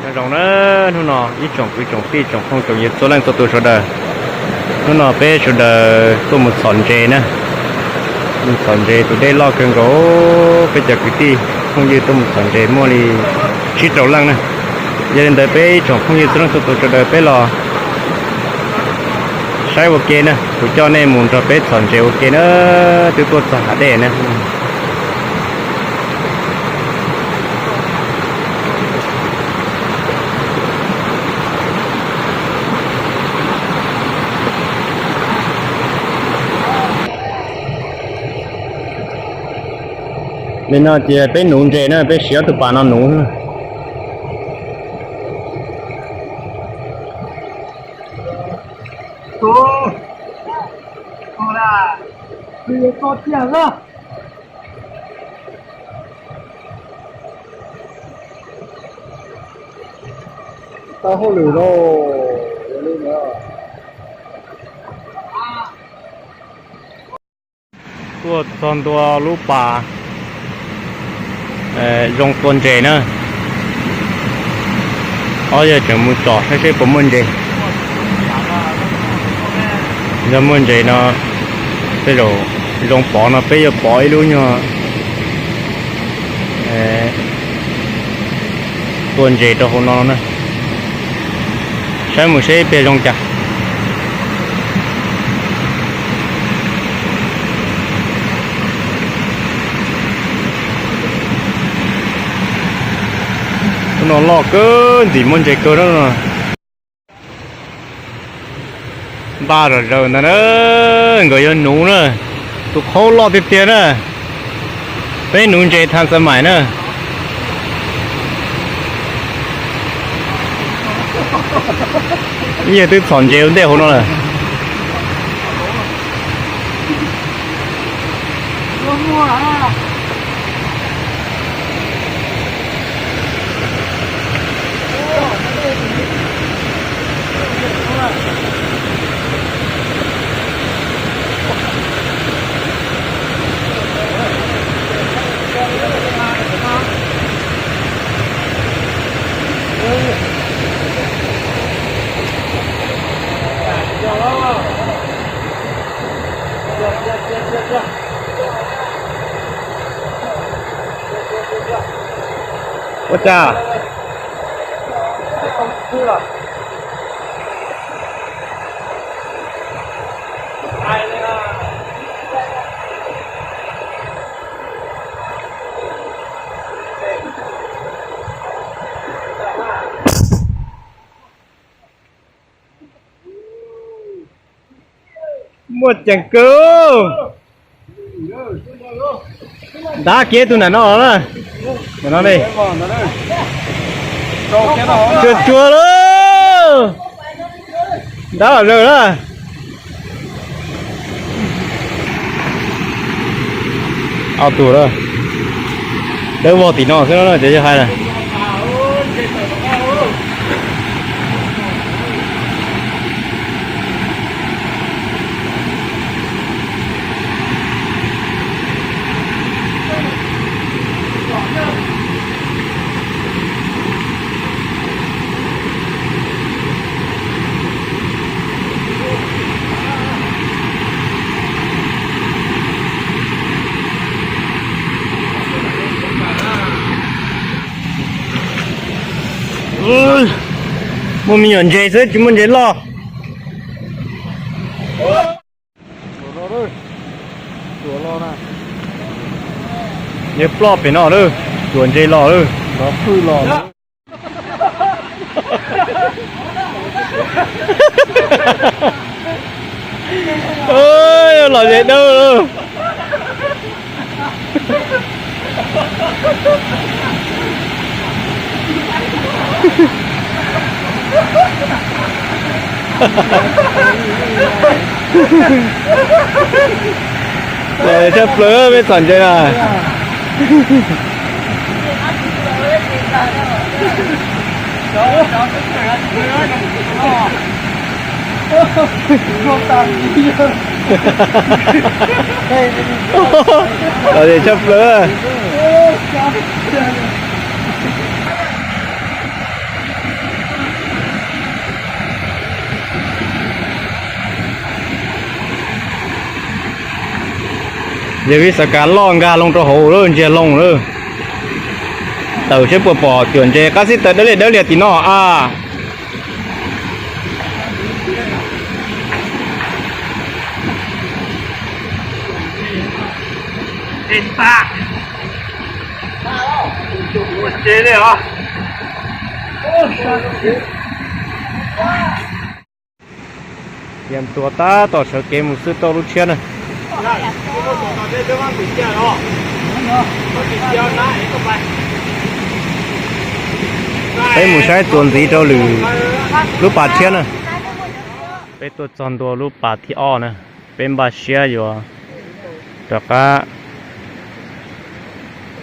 Nyob zoo na, hnub no ib tsoom kwv tsoom tij tsoom phooj tsoom ywg txhua leej txhua tus sawv daws, hnub no peb sawv daws tuaj mus txhom ntses na. Mus txhom ntses tus dej loj kawg nkaus, peb cov kwv tij phooj ywg tuaj mus txhom ntses muaj li tsib rau leej na. Yog li ntawd peb ib tsoom phooj ywg txhua leej txhua tus sawv daws peb los saib ua ke na, kuv coj nej mus nrog peb txhom ntses ua ke na, twb tuaj txog hav dej na. Li no ces peb nuv ntses na, peb siv ob tug pas no nuv. Tau hauj lwm lauj, yog li ntawd. Tuaj txog ntua lub pas zoo tua ntses na. Ob yawg tseem mus tsom saib seb puas muaj ntses. Yog muaj ntses no tej zaum zoo pov no peb yuav pov ib lub nyuag tua ntses rau hauv no na. Saib mus seb pliag zoo cas. Ub, no loj kawg, ntxim muaj ntses kawg na. Npaj zom zaws ntag na, nkawd yuav nuv na, tus qhaub loj tiag tiag na. Peb nuv ntses thas xas maim na. Ib yawg twb txhom ntses ua ntej hauv no lawm. Ua cas? Muaj ceem kawg. Ntab kiag tus nram no na. Nram no li. Tsuag tsuag lawm. Ntab los zaws na. Ob tug lawm. Dawb vog tim no xwb no ces yog hais na. Muaj me nyuam ntses xwb tsis muaj ntses loj. Yawg ploj pem no lawm, tsuas ntses los lawm. Los ze dawb. Los tshaj plaws peb txom ntses na. Los tshaj plaws. Yog vij xav kas loj nkag loo rau hauv lawm, ntsiag loo lawm. Tawm seb puas pom cuam ntses qab xib taws dawb lias dawb lias tim no a. Yam tuag tab tom sawv kev mus xwb tau lub tshiab na. Peb mus saib txuas ntxiv rau lwm lub pas tshiab na. Peb tuaj txog ntua lub pas thib ob na, peb npaj siab yuav rov qab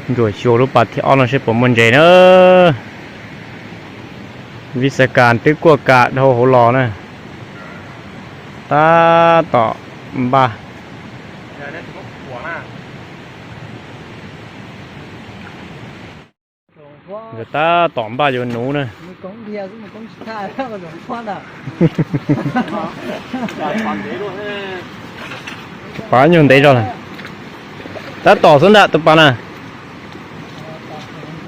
ntsuam xyuas lub pas thib ob no seb puas muaj ntses na. Vij xav kas twb kuaj kam dhau hauv los na. Tab tom npaj. Nkawd tab tom npaj yuav nuv na. Tus pas nyuag ntev zog lawm. Tab tom xwb ntag tus pas na.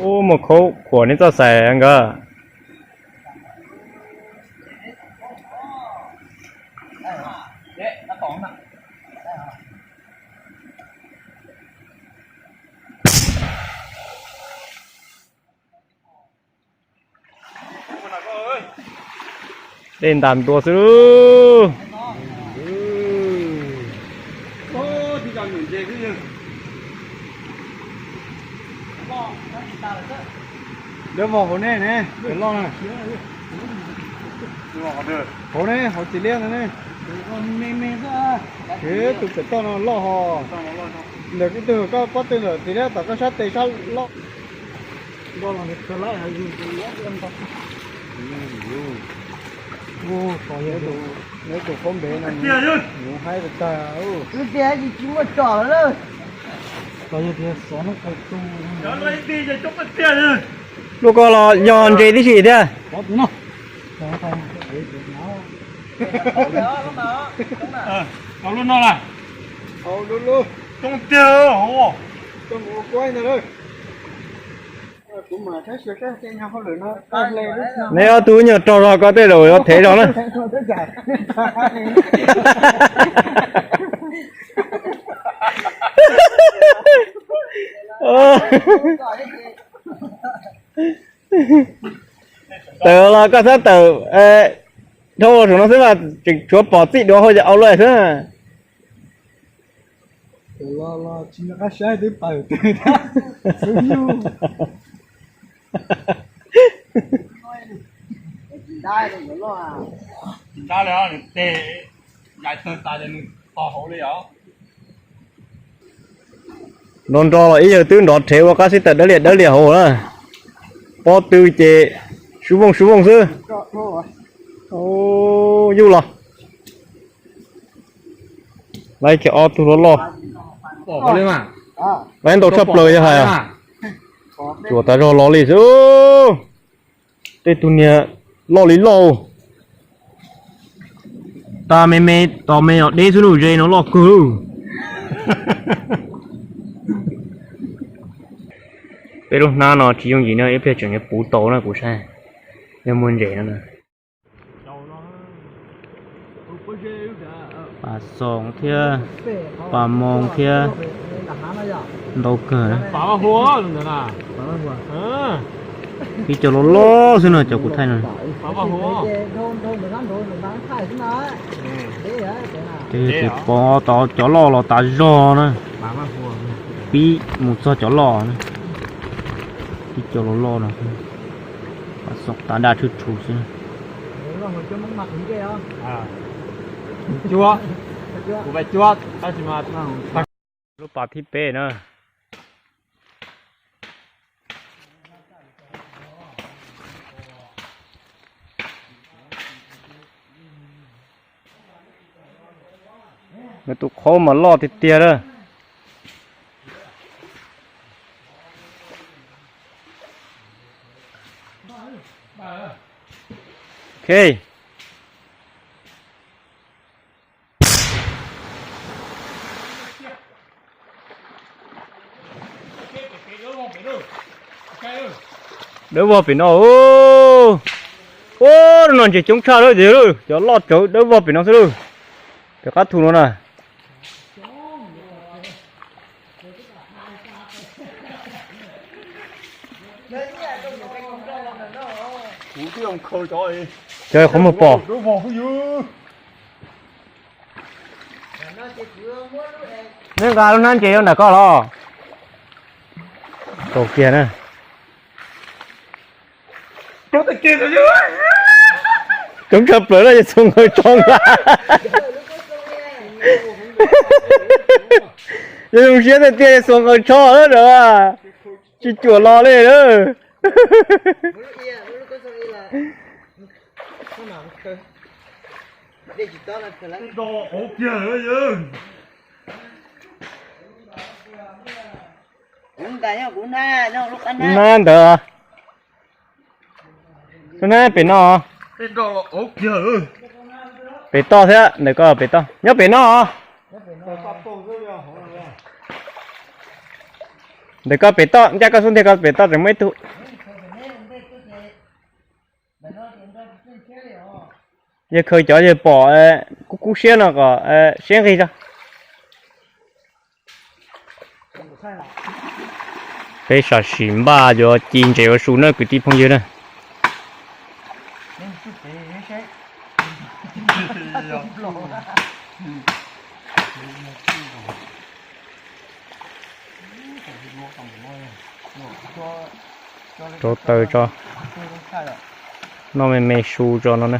Ub, muaj khaub khuam neb txoj xais nkawd. Dej ntas ntua xwb. Lawv vog hauv ne ne, loj na. Hauv ne, hauv txiv liab ntawd ne. Tus pem toj no loj hos. Ntawm ib tug koj pob tw ntawm txiv liab tom koj sab tes sab loj. Neb tus qhaub npev no nws haib tag tag. Twb tiag tsis muaj tsom lawm. Lub ko los yog ntses tib si thiab. Lub no lawm. Coob tiag. Neb ob tug nyuag rog zog ko tej zaum yuav thev zog na. Tawm los koj txhob tawm dhau los saum no xwb mas tseem tshuav pom txij duav hauv ces au luaj xwb. Tsis nco qab saib twb tawm twb xwb yug. Nrov nrov los ib yawg twb nrov rhev ua qab xib taws dawb lias dawb lias hauv na. Pob tw ces sub vooj sub vooj xwb. Yuj los. Lawv kiag ob tug loj loj. Lawv ntau tshaj plaws yog hais. Tsuas tas zog los li xwb. Tej tug niag loj li loj. Tas me me, tos me os deb xwb lub ze no loj kawg. Peb lub hnab no tsis yooj yim no ib pliag tseem yuav puv tau na kuv saib. Yog muaj ntses no na. Pas xoom thiab, pas moos thiab, ntau kawg. Ib co loj loj xwb no cov kuv thaij no. Ces pov tau cov loj los tas zog na. Pib mus txog cov loj na. Ib co loj loj no. Pas xoom tas daj tshwj tshus xwb. Lub pas thib peb na. Nws tus qhaub mas loj tiag tiag lawm. Ok. Dawb vog pem no. Ua, no ntses coob tshaj lawm ces cov loj tsawv dawb vog pem no xwb lauj. Pem qab thu no na. Cov qhov muag pom. Neb nqa lub hnab ntses rau ntawm koj los. Tau kiag na. Coob tshaj plaws na, yog txhua nqaws tso nqa. Yog zoo siab tiag tiag, yog txhua nqaws tso na. Tsis cuam los li na. Hnab ntawd. Hnab pem no. Pem toj thiab, ntawm ko pem toj, nyob pem no. Ntawm ko pem toj, ncaj koj xub ntiag ko pem toj tseem muaj ib tug. Yawg khaws cov yawg pom kub kub siab no kom siab nqig tso. Peb sam sim npaj yuav ci ntses ua su na kwv tij phooj ywg na. Rau taws tso, noj me me su tso no na.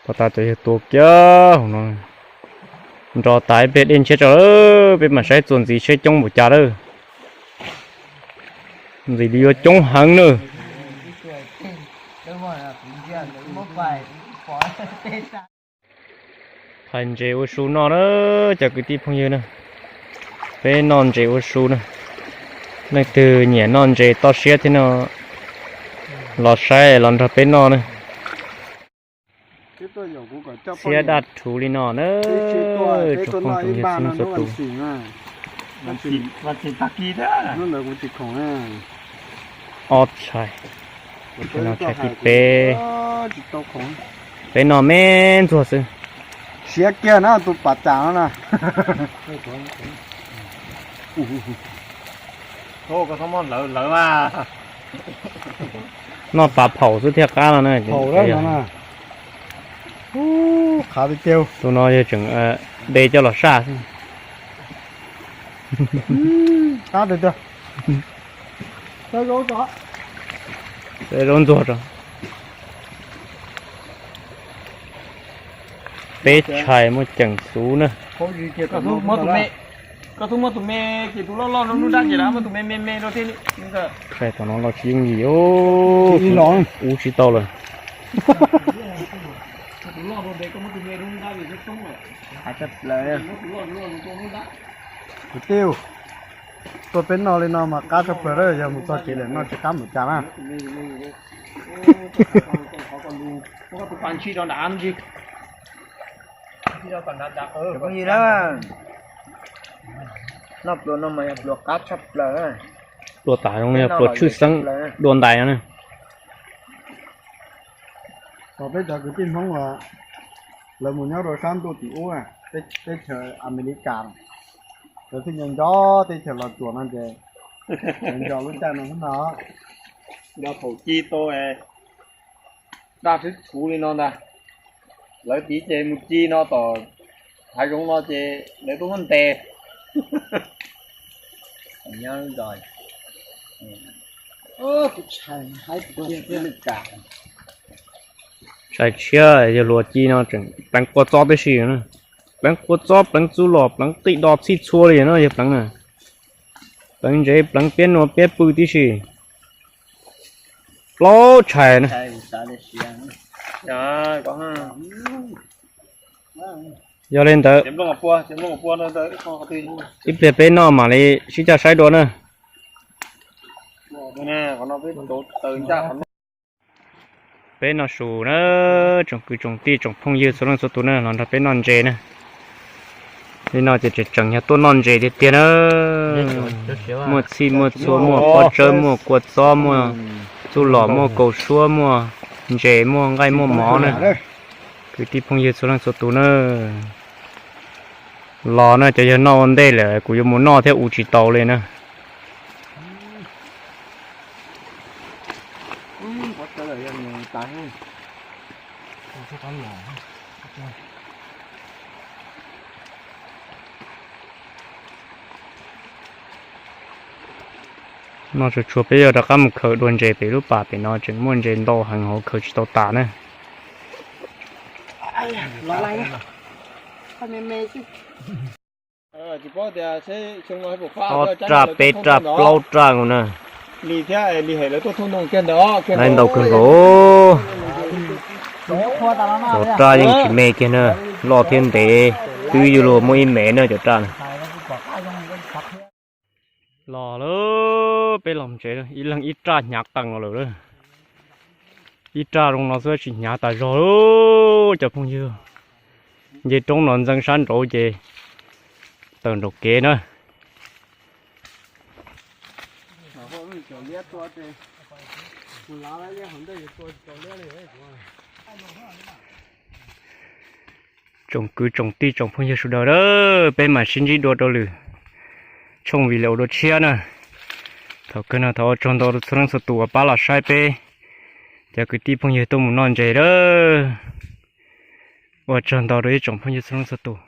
Pov tas cov yawg tua kiag hauv no. Nrov tas ib pliag dej ntshiab tso, peb mam saib txuas ntxiv saib coob npaum cas lawm. Ntxim li yuav coob heev na. Thaiv ntses ua su noj na, cov kwv tij phooj ywg na. Peb noj ntses ua su na. Leej twg nyiam noj ntses toj siab thiab no los saib los nrog peb noj na. Txhiab daj rhuv li no na, tsoom phooj tsoom ywg txhua leej txhua tus. Ob tshais, tshais no tshais thib peb. Peb noj me ntxuag xwb. Siab kiag na tus pav cas no na. Noj pav phaum xwb thiaj qab no na. Tus no yog tseem de coj los saj xwb. Zaub ntxuag tso. Peb tshais muaj ceem xwb na. Koj twb muab tus me ces tus loj loj rau nruab nrab ces muab tus me me me rau thiaj li. Tshais tom no los tsis yooj yim, ub tsis tau lawm. Kwv tij, tuaj peb noj li no mas qab tshaj plaws, yog mus txog kev lawm noj tsis qab npaum cas na. Noj pluas no mas yog pluas qab tshaj plaws. Pluas tas zoo yog pluas tshwj xeeb dua ntais no na. Peb cov kwv tij Hmoob uas lawv mus nyob rau sab ntuj tim ub, teb chaws Amelikas, lawv thiaj nco nco teb chaws Los Tsuas no ces nco lub caij no xwb no. Nco thaum ci tau daj rhuv li no ntag. Lawv tiv ces mus ci no tom hav zoov no ces lawv tuaj muab ntes. Tshais tshiab yawg hluas ci no tseem pleev kua txob tib si. Pleev kua txob, pleev txuj lom, pleev qij do txhij txhua li no yawg pleev na. Pleev ntsev, pleev piab nua piab pw tib si. Plaub tshais na. Yog li ntawd, ib pliag peb noj mam li sib coj saib dua na. Peb noj su na, tsoom kwv tsoom tij tsoom phooj ywg txhua leej txhua tus na, los nrog peb noj ntses na. Li no ces tseem tseem yog tuaj noj ntses tiag tiag na. Muaj txhij muaj txhua, muaj pob tsawb, muaj kua txob, muaj txuj lom, muaj kaus suab, muaj ntses, muaj nqaij muaj mov na. Kwv tij phooj ywg txhua leej txhua tus na, los na, cov yawg noj ua ntej lawm kuv yuav mus noj thiab ua tsis tau li na. No tsuas tsuas peb yuav rov qab mus khaws dua ntses pem lub pas pem no, tseem muaj ntses ntau heev hauv khaws tsis tau tas na. Ob raj peb raj plaub raj nkaus na. Laiv ntau kawg nkaus. Raj yeej tsis me kiag na, loj thiab ntev, twb yuav luag muaj ib mev na cov raj na. Los lawm, peb los tsev, ib leeg ib raj hnyav qees los lawm. Ib raj zoo no xwb tsis hnyav tas zog cov phooj ywg. Nce roob no ntxeev sab nraud ces tawm nraum kev na. Tsoom kwv tsoom tij tsoom phooj ywg sawv daws, peb mam sib ntsib dua rau lwm tshooj video dua tshiab na. Thaum kawg no thov ua tsaug ntau rau txhua leej txhua tus uas pab los saib peb cov kwv tij phooj ywg tuaj mus noj ntses lawm. Ua tsaug ntau rau ib tsoom phooj ywg txhua leej txhua tus.